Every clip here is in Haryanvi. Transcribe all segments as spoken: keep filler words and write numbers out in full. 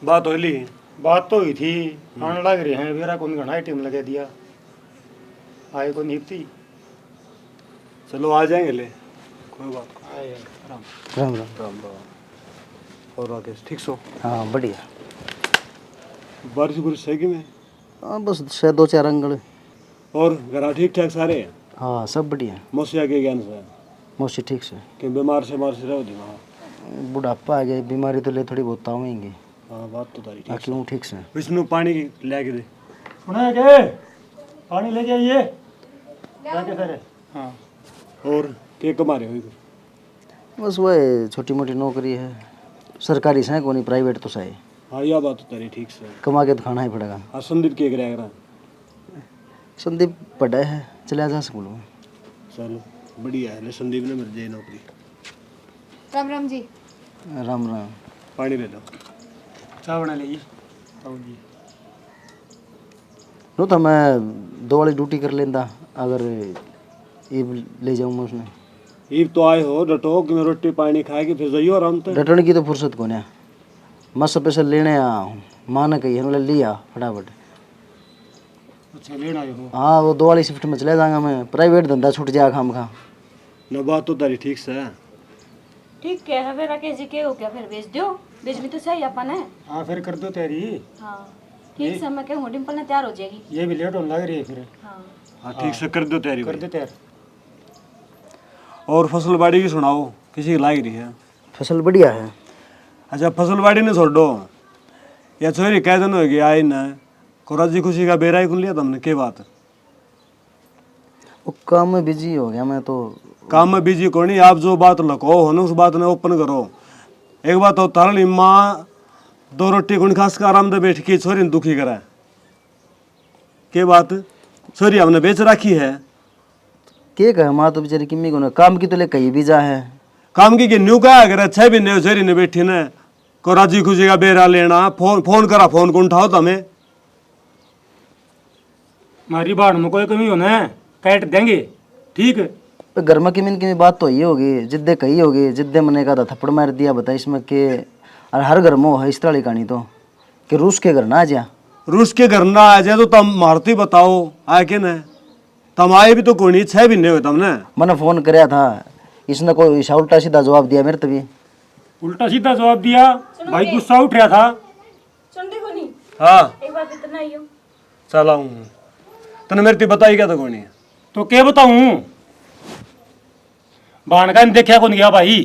बात हो ली? बात तो हुई थी, आने लग रहे हैं, बेरा कौन घना ही टाइम लगा दिया, आए कौन हिपती। चलो, आ जाएंगे ले, कोई बात नहीं। आए। राम राम। राम राम। और राकेश, ठीक सो? हाँ, बढ़िया। बारिश बुरिश है कि नहीं? हाँ, बस शायद दो चार अंगल। और घरा ठीक ठाक सारे? हाँ, सब बढ़िया। मौसिया के ज्ञान से? मौसी ठीक से। कि बीमार से मार से रहो दिमाग? बुढ़ापा आ गया, बीमारी तो ले थोड़ी बहुत आवेंगी। हाँ, बात तो तारी ठीक बाकी से। हूँ ठीक से। विष्णु, पानी की ले के दे। सुना है के? पानी लेके आइए। लेके सर। हाँ। और के कमा रहे हो इधर? बस वह छोटी मोटी नौकरी है, सरकारी से कोनी, प्राइवेट तो सही। हाँ, यह बात तो तारी ठीक से। कमा के तो खाना ही पड़ेगा। हाँ, संदीप के कराया करा? संदीप पढ़ा है, चला जा स्कूल में। चलो, बढ़िया है, ले संदीप ने मिल जाए नौकरी। राम राम जी। राम राम। पानी ले लो। चाय बना लीजिए। आओ जी। नो तो मैं दो वाली ड्यूटी कर लेंदा, अगर इब ले जाऊँ मैं उसने। इब तो आए हो डटो कि मैं रोटी पानी खा के फिर जाइयो आराम से। डटने की तो फुर्सत कोन्या, मैं स्पेशल लेने आया हूँ, माँ ने कही है, ले लिया फटाफट। अच्छा, लेने आए हो? हाँ, वो दो वाली शिफ्ट में चले जाऊंगा मैं, प्राइवेट धंधा छूट जाएगा खाम खा। ना, बात तो तारी ठीक से। ठीक है, हवे राकेश जी, के हो गया फिर? भेज दो, भेजनी तो सही अपन ने। हाँ, फिर कर दो तैयारी। हाँ, ठीक से, मैं कहूँ डिम्पल ने तैयार हो जाएगी। ये भी लेट होने लग रही है फिर। हाँ। हाँ, ठीक से कर दो तैयारी कर भाई। दो तैयार। और फसल बाड़ी की सुनाओ, किसी की लाग रही है? फसल बढ़िया है। अच्छा, फसल बाड़ी ने छोड़ो, या छोरी कै दिन हो गया आई ना, को राजी खुशी का बेरा ही कौन लिया तुमने, के बात? वो काम में बिजी हो गया मैं तो। काम में बिजी कोनी, आप जो बात लुकाओ हो ना, उस बात ने ओपन करो। एक बात हो, थारी माँ दो रोटी कोनी खास का आराम से बैठ के छोरी ने दुखी करे। के बात? छोरी हमने बेच रखी है। के कहे, माँ तो बेचारी किम्मी कोनी, काम की तो ले कही भी जा है। काम की के न्यू कहा करे, छह महीने हो छोरी ने बैठी ने, को राजी खुशी का बेरा लेना, फोन, फोन करा, फोन कौन उठाओ तमें? म्हारी बाण में कोई कमी हो ना, काट देंगे, ठीक? पे घर में किमी न किमी बात तो हुई होगी, जिद्दे कही होगी, जिद्दे मने का था थप्पड़ मार दिया, बता इसमें के। और हर घर में हो है इस तरह की कहानी तो, कि रूस के घर ना आ जा। रूस के घर ना आ जा तो तम मारती बताओ, आए के ना? तम आए भी तो कोनी, छह महीने हुए तमने। मैंने फोन करया था, इसने कोई ऐसा उल्टा सीधा जवाब दिया मेरे तभी। उल्टा सीधा जवाब दिया, सुनो भाई के? गुस्सा उठ रहा था। सुनते कोनी? हाँ। एक बार इतना ही हो। चल आऊँ। तने मेरे ती बताई क्या तो कोनी? तो के बताऊँ? बाण का नहीं देखा कोनी गया भाई।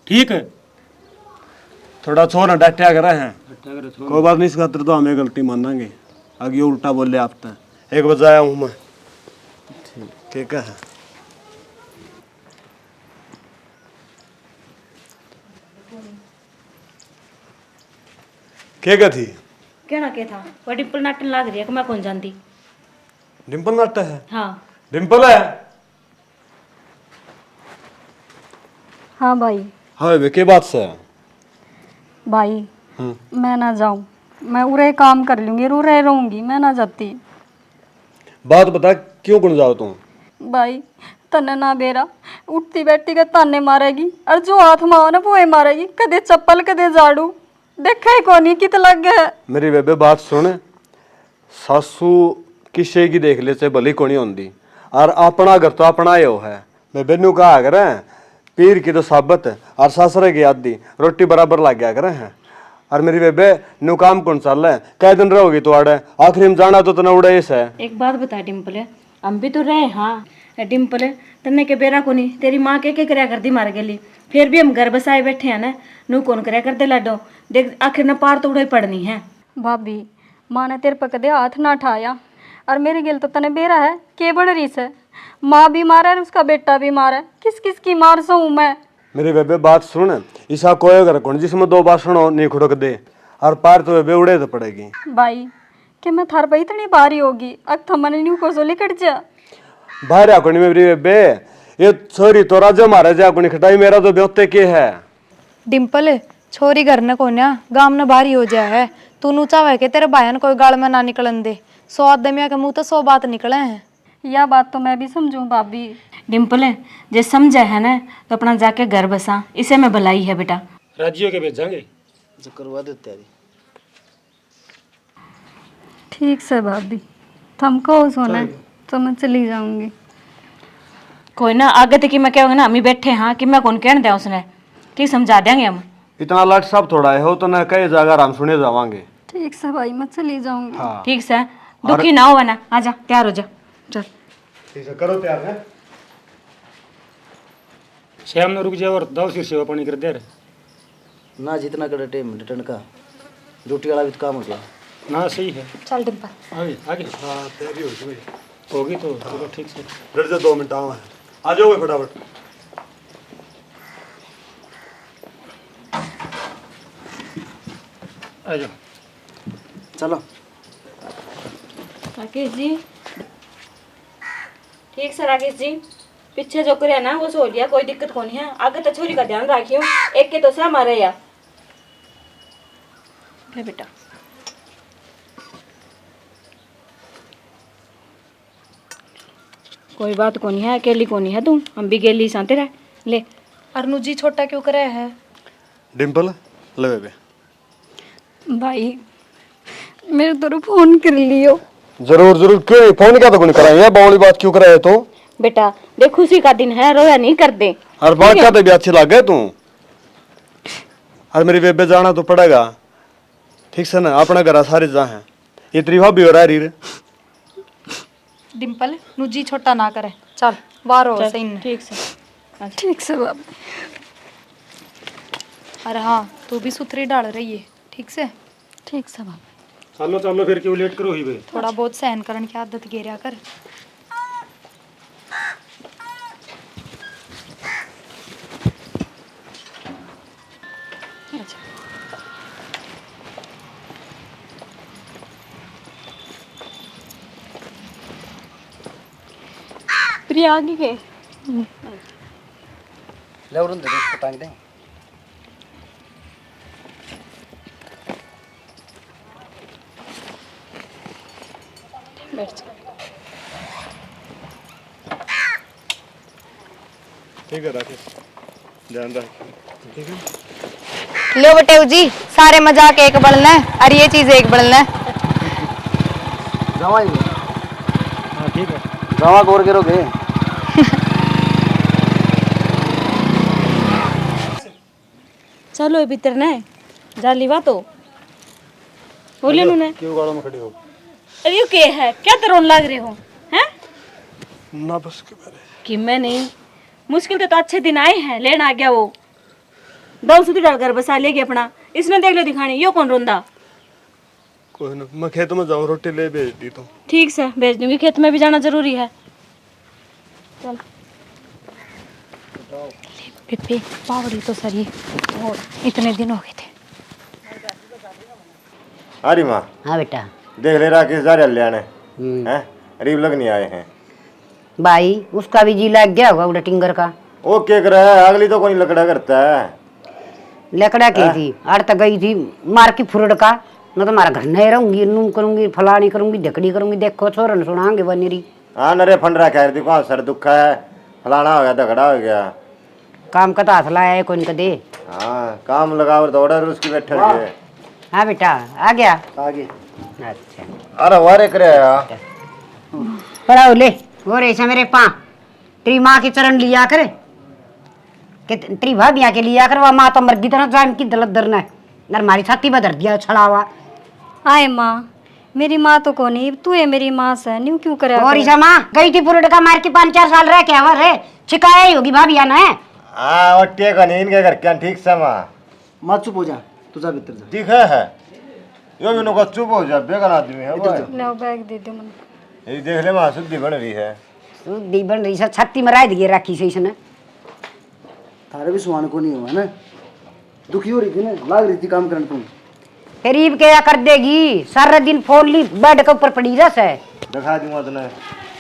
ठीक। थोड़ा छोरा डांटिया करे हैं। डांटिया करे छोरा। कोई बात नहीं, इस खातर तो हमें गलती मानांगे। आगे उल्टा बोले आप तो। एक बजे आया हूँ मैं। ठीक। ठीक है। के क्या थी? कहना के था? वो डिम्पल नाटन लाग रही है कि मैं कौन जानती। डिम्पल नाटा है? हाँ। डिम्पल है? हाँ भाई। हाँ बे, के बात से? भाई, हम्म। मैं ना जाऊँ, मैं उरे काम कर लूँगी, उरे रहूँगी, मैं ना जाती। बात बता, क्यों कौन जाओ तू? भाई, तन्ने ना बेरा, उठती बैठी के ताने मारेगी, और जो हाथ में आवे ना, वो ही मारेगी, कदे चप्पल, कदे झाड़ू, देखे ही कोनी कित लग गए। मेरी बेबे, बात सुन, सासू किसे की देख ले, चाहे भली कोनी होंदी, और अपना घर तो अपना ही हो है। बेबे, न्यू कहा करे, पीर की तो साबत और सासरे की आधी, रोटी बराबर लाग गया करे हैं। और मेरी बेबे, न्यू काम कौन चाल है? कै दिन रहोगी तू आड़े? आखिरी में जाना तो तने उड़े ही से। एक बात बता डिम्पल, हम भी तो रहे हाँ। ए डिम्पल, तन्ने के बेरा कोनी, तेरी माँ के के करया करती मारे गेली, फिर भी हम घर बसाए बैठे हैं ना, नू कौन करया करते लाडो। देख, आखिर न पार तो उड़े पड़नी है। भाभी, माँ ने तेरे पे कदे हाथ ना ठाया, और मेरे गेल तो तने बेरा है के बन रही से। माँ भी मारे और उसका बेटा भी मारे, किस किस की मार सहूँ मैं? मेरी बेबे, बात सुन, इसा कोई घर कौन जिसमें दो बासण हो नहीं खुड़क दे, और पार तो बेबे उड़े तो पड़ेगी। भाई, के मैं थार पे इतनी भारी होगी, अक थमने न्यू को सो लिकट जा। भारी कोनी मेरी बेबे, ये छोरी तो राजा महाराजा कोनी खटाई, मेरा तो ब्योते के है। डिम्पल, छोरी घर न कोन्या, गाम न बाहरी हो जाया है। तू नू चाहवे के तेरे भाया न कोई गाल में ना निकलन दे। सौ आदमियां के मुंह तो सौ बात निकले हैं। या बात तो मैं भी समझूं भाभी। डिम्पल, जे समझे है ना, तो अपना जाके घर बसा, इसे में भलाई है बेटा। राजी होके भेजांगे। जो करवा दे तैयारी। ठीक से भाभी, थम कहो सो ना, चल। तो मैं चली जाऊंगी। कोई ना, आगे तो कि मैं कहूँगी ना, हम ही बैठे हाँ, कि मैं कौन कहने दिया उसने, ठीक समझा देंगे हम। इतना लाट साहब थोड़ा है हो, तो ना कहे जागा, हम सुने जावांगे। ठीक से भाई, मैं चली जाऊंगी। हाँ। ठीक से, और दुखी ना हो ना, आजा, तैयार हो जा, चल। ठीक है, करो तैयार है। श्याम ने रुक जाओ और दाव सिर सेवा पानी कर दे रे। ना, जितना कड़े टेम डटन का, ड्यूटी वाला भी तो काम हो गया। ना, सही है। चल डिम्पल। आगे, आगे। हाँ, तैयारी हो गई। होगी तो चलो, ठीक से। डट जा, दो मिनट आवा है। आ जाओ फटाफट। आ जाओ। चलो। राकेश जी, ठीक से राकेश जी, पीछे जो करे ना वो सो लिया, कोई दिक्कत कोनी है। आगे तो छोरी का ध्यान रखियो, एक के तो से हमारे या। ले बेटा। कोई बात कोनी है, अकेली कोनी है तू, हम भी गेली सां तेरे। ले। अरनू जी छोटा क्यों करे है? डिम्पल, ले बेबे। भाई, मेरे तो फोन कर लियो। जरूर, जरूर, क्यों नहीं? फोन क्या तो कोनी करा, ये बावली बात क्यों करा है तू? बेटा, देख खुशी का दिन है, रोया नहीं कर दे। और बात क्या तो भी अच्छी लागे तू। और मेरी बेबे जाना तो पड़ेगा, ठीक से ना, अपना घर सारे जा है। ये तेरी भाभी हो रही रे। डिम्पल, नू जी छोटा ना करे। चल, बाहर हो चल, सही ने। ठीक से। ठीक से बाबा। अरे हाँ, तू भी सुथरी डाल रही है, ठीक से? ठीक से बाबा। चलो, चलो, फिर क्यों लेट करो ही बे? थोड़ा बहुत सहन करण की आदत गेरया कर। अच्छा। प्रिया आ गई के? ले, उड़न दे, इसको टांग दे। बैठ जा। ठीक है राकेश, ध्यान रख। ठीक है। लो बटेऊ जी, सारे मजाक एक बड़न है और ये चीज एक बड़न है। जावा ही। हाँ, ठीक है। जावा गौर करोगे। चलो भीतर ने, जाली बात हो। बोलिए क्यों, नूने। क्यों गालों में खड़ी हो? अरे यो के है? क्या तो रोन लाग रहे हो? हैं? ना बस के मेरे। कि मैं नहीं। मुश्किल तो, तो अच्छे दिन आए हैं, लेन आ गया वो। दो सुधी डाल घर बसा लेगी अपना। इसने देख लो दिखाने, यो कौन रोंदा? कोई ना, मैं खेत में जाऊँ, रोटी ले भेज दी तो। ठीक से, भेज दूंगी, खेत में भी जाना जरूरी है। चल। बेबे, पावड़ी तो सरी, और इतने दिन हो गए थे। अरे माँ। हाँ बेटा। देख ले राकेश जा रहे हल्याने। हम्म। हैं? अरीब लग नहीं आए हैं। भाई, उसका भी जी लग गया होगा उड़ा टिंगर का। ओ, के करे? अगली तो कोनी लकड़ा करता है। लकड़ा की हैं? थी, आड़ तक गई थी, मार की फुरड़ का, मैं तो मारा घर नहीं रहूंगी, नूं करूंगी, फलानी करूंगी, ढकड़ी करूंगी, देखो छोरन सुनांगे बनेरी। हाँ, नरे फंड रखा है, देखो, हाँ, सर दुखा है, फलाना हो गया, झगड़ा हो गया। काम का तो हाथ लाया है कोनी कदे। हाँ, काम लगाओ तो order उसकी बैठे वाह। रहिए। हाँ बेटा, आ गया। आ गए। अच्छा। अरे वारे करे यार। पढ़ाओ ले, और ऐसा मेरे पा, तेरी माँ के चरण लिया कर, के तेरी भाभिया के लिया कर, वह माँ तो मर गई, तो ना जान की दलत दरना है, नर मारी छाती पर धर दिया छड़ावा। आए माँ, मेरी माँ तो कोनी, तू है मेरी माँ से, न्यू क्यों करे और करे? ईसा माँ गई थी पुरड़ का मार के पाँच चार साल रह के आवा रे, छिकाया ही होगी भाभिया ने। हाँ, और टेका नहीं इनके घर क्या ठीक से माँ। माँ चुप हो जा, तू जा भीतर जा। दिखे है, यो भी नुका चुप हो जा, बेकार आदमी है इधर भाई। जा। लो बैग दे दे मने। ये देख ले माँ, शुद्धि बन रही है। शुद्धि बन रही है, छाती में राय दिए राखी से इसने। थारे भी सुहान को नहीं हुआ ना, दुखी हो रही थी ना, लाग रही थी काम करने तू। फिर ईब के या कर देगी, सारा दिन फोन ली बेड के ऊपर पड़ी रह से। दिखा दूंगा तने।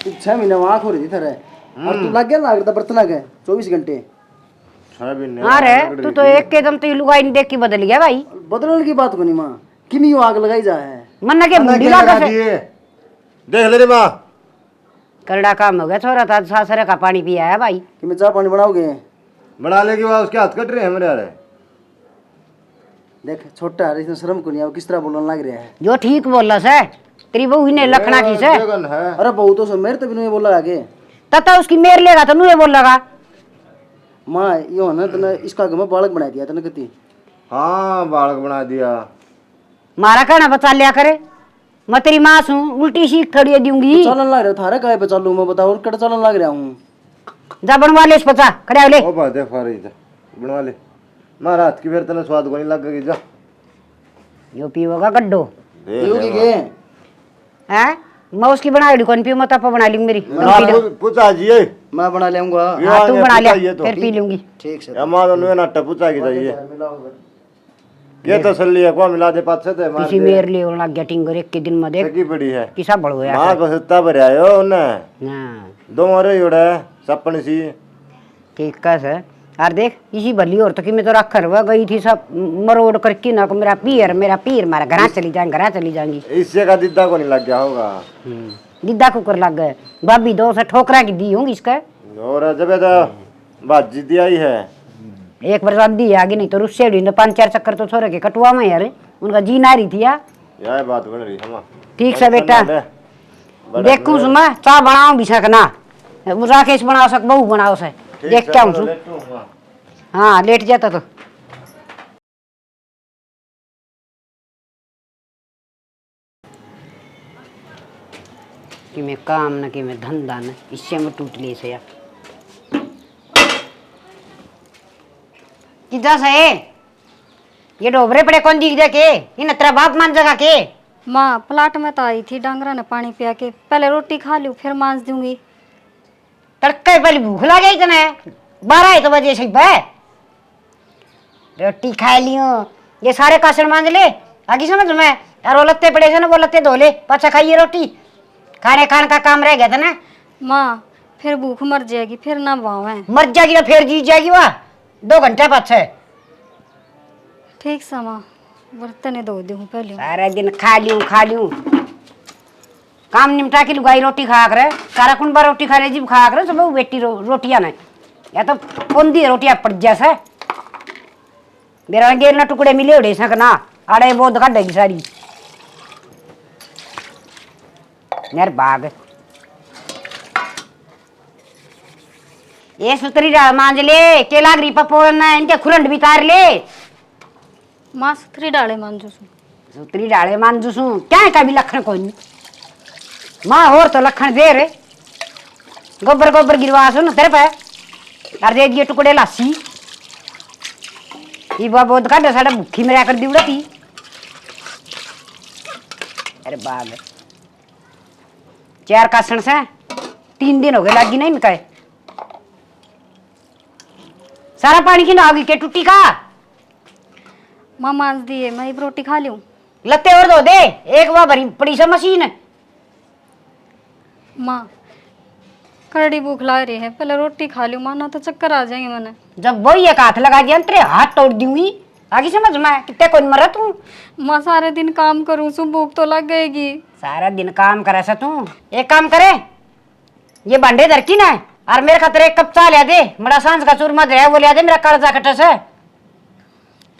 तू छह महीने वहां आंख हो रही थी थारे, और तू हम्म। लग गया लाग रहा था बर्तना के चौबीस घंटे। छह महीने हाँ रे, लग रही तू तो थी। एक के दम तो ये लुगाई नहीं देख के बदल गया भाई। बदलने की बात को नहीं माँ, किमी आग लगाई जा है। मन के मन्ना मुंडी के लागा लगा से। दिए? देख ले रे माँ। करड़ा काम हो गया छोरा, तो आज सासरे का पानी पी आया भाई। कि मैं चाय पानी बनाओगे? बना लेगी, वहाँ उसके हाथ कट रहे हैं मेरे यार। देख, छोटा है, इसने शर्म को नहीं आया, किस तरह बोलने लग रहा है। जो ठीक बोला से। तेरी बहू ही ने लखना की से। जगन है। अरे बहू तो समेर तभी नहीं बोला आगे। तता उसकी मेर लेगा तो नुए बोलेगा। माँ, यो ना तने इसका घर में बालक बना दिया तने कती। हाँ, बालक बना दिया। मारा कहना बचा लिया करे। मैं तेरी माँ सूं, उल्टी सीख थोड़ी दूंगी। तो चालन लाग रहा थारे काय पे चालू, मैं बता, और कट चालन लाग रहा हूँ। जा बनवा ले इस पचा, खड़े हो ले। ओ बात है, फारी जा, बनवा ले। मारा हाथ की फिर तने स्वाद कोनी लगेगी, जा। यो पीवेगा गड्ढो। दे पीओगी दे के? हैं? मैं उसकी बनाई कौन पीऊँ, मैं तो आपा बना लूंगी मेरी। मैं तुम पी लो। पु-, पूछा जी, ये। मैं बना लेऊंगा। ये हाँ, तू आगे बना पूछा ले, ये तो। फिर पी लूंगी। ठीक से। या माँ तो नुए नाटे पूछा की चाहिए। ये तसल्ली है, को मिला दे पाछे ते मार किसी दे। मेर ले लग गया टिंगर एक के दिन में देख। सकी पड़ी है। किसा बड़ होया माँ है। को सत्ता भर आयो उन्हें। हाँ। दो मारे योड़ा सपन सी। ठीक है सर। यार देख, इसी भली और तो कि मैं तो रख करवा गई थी सब मरोड़ करके ना को मेरा पीर, मेरा पीर, मारा घरा चली जाएंगे, घरा चली जाएंगी। इससे का दिद्दा को नहीं लग गया होगा। हम्म, दिद्दा कुकर लग गए। भाभी दो से ठोकरा की दी होंगी इसका। और जब तो बाजी दी आई है। एक बार शादी है आगे, नहीं तो रुस्से हुई ने पांच चार चक्कर तो छोरे के कटवा में यार, उनका जी ना रही थी यार। यह बात बन रही है माँ। ठीक से बर्तन बेटा। ना दे। बड़ा देखूं जो है। मैं, चाय बनाऊं भी सकना। वो राकेश बनाओ सक, बहू बनाओ से। ठीक देख से, क्या हूँ मैं सु। लेटूं, हाँ। हाँ, लेट जाता तो। कि मैं काम न, कि मैं धंधा न, इससे मैं टूट ले से यार। किदा से? ये डोबरे पड़े कौन दिख दे के? इन तेरा बाप मान जगा के? माँ, प्लाट में तो आई थी, डांगरा ने पानी पिया के। पहले रोटी खा लूँ, फिर मांज दूंगी। तड़के पहले भूख लग गई तने, बारह एक बजे से बे। रोटी खा लियो, ये सारे कासण मांज ले, आगी समझ में? और वो लत्ते पड़े से ना, वो लत्ते धो ले, पाछा खाइए रोटी। खाने खान का काम रह गया था ना। माँ, फिर भूख मर जाएगी, फिर ना भावे। मर जाएगी तो फिर जी जाएगी वह, दो घंटे पाछे। ठीक सा माँ, बर्तन ही धो दूँ पहले। सारा दिन खा लियो, खा लियो। काम निपटा के लुगाई रोटी खाया करे, सारा कुनबा रोटी खा ले, जिब खाया करे, सब बेटी रो-, रोटियां ने। या तो कौन दी रोटियां पड़ जा से। मेरा गेर ना टुकड़े मिले उड़े सक ना, आड़े बोध काटेगी सारी। यार भाग। ये सुतरी डाल मांज ले, के लाग रही पपोर ना, इनके खुरंड भी तार ले। माँ सुथरी डाले मांजू सूं। सुथरी डाले मांजू सूं, क्या है का भी लखण कोनी। माँ होर तो लखण दे रे। गोबर गोबर गिरवा सो न तेरे पे। और दे दिए टुकड़े लासी। ई बा बोध का साढ़े भूखी मरया कर दी उड़ा थी। अरे बाग। चार कासण से तीन दिन हो गए लागी नहीं मिकाए। सारा पानी की ना होगी के टूटी का? माँ मांज दिए, मैं इब रोटी खा लूँ। लत्ते और धो दे, एक बार भरी पड़ी से मशीन। माँ, करड़ी भूख लाग रही है, पहले रोटी खा लूँ माँ, ना तो चक्कर आ जाएंगे मने। जब वही एक हाथ लगा दिया ना, तेरे हाथ तोड़ दूंगी। आगी समझ में, कितने कोई मरा तू। माँ, सारे दिन काम करूँ सू, भूख तो लग गएगी। सारा दिन काम करे से तू, एक काम करे, ये भांडे धर की ना, और मेरे खातर एक कप चाय ले दे, मड़ा सांझ का चूरमा धरया वो ले दे, मेरा कालजा कटे से।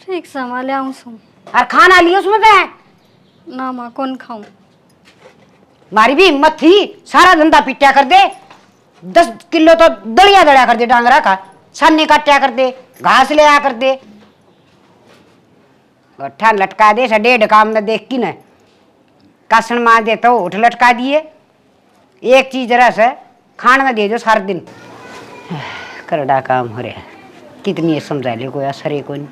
ठीक से माँ, ले आऊँ सू। और खाना लियो उसमें ते? ना माँ, कौन खाऊं? मारी भी हिम्मत थी, सारा धंधा पिट्या कर दे, दस किलो तो दलिया दड़ा कर दे डांगरा का, छानी काट्या कर दे, घास ले आ कर दे। गट्ठा लटका दे, से डेढ़ काम न देख की न। कासण मांज दे तो होठ लटका दिए। एक चीज रह से, खान में दे दो सारा दिन। करड़ा काम हो रहा है। कितनी ये समझा ले, कोई असर ही कोनी।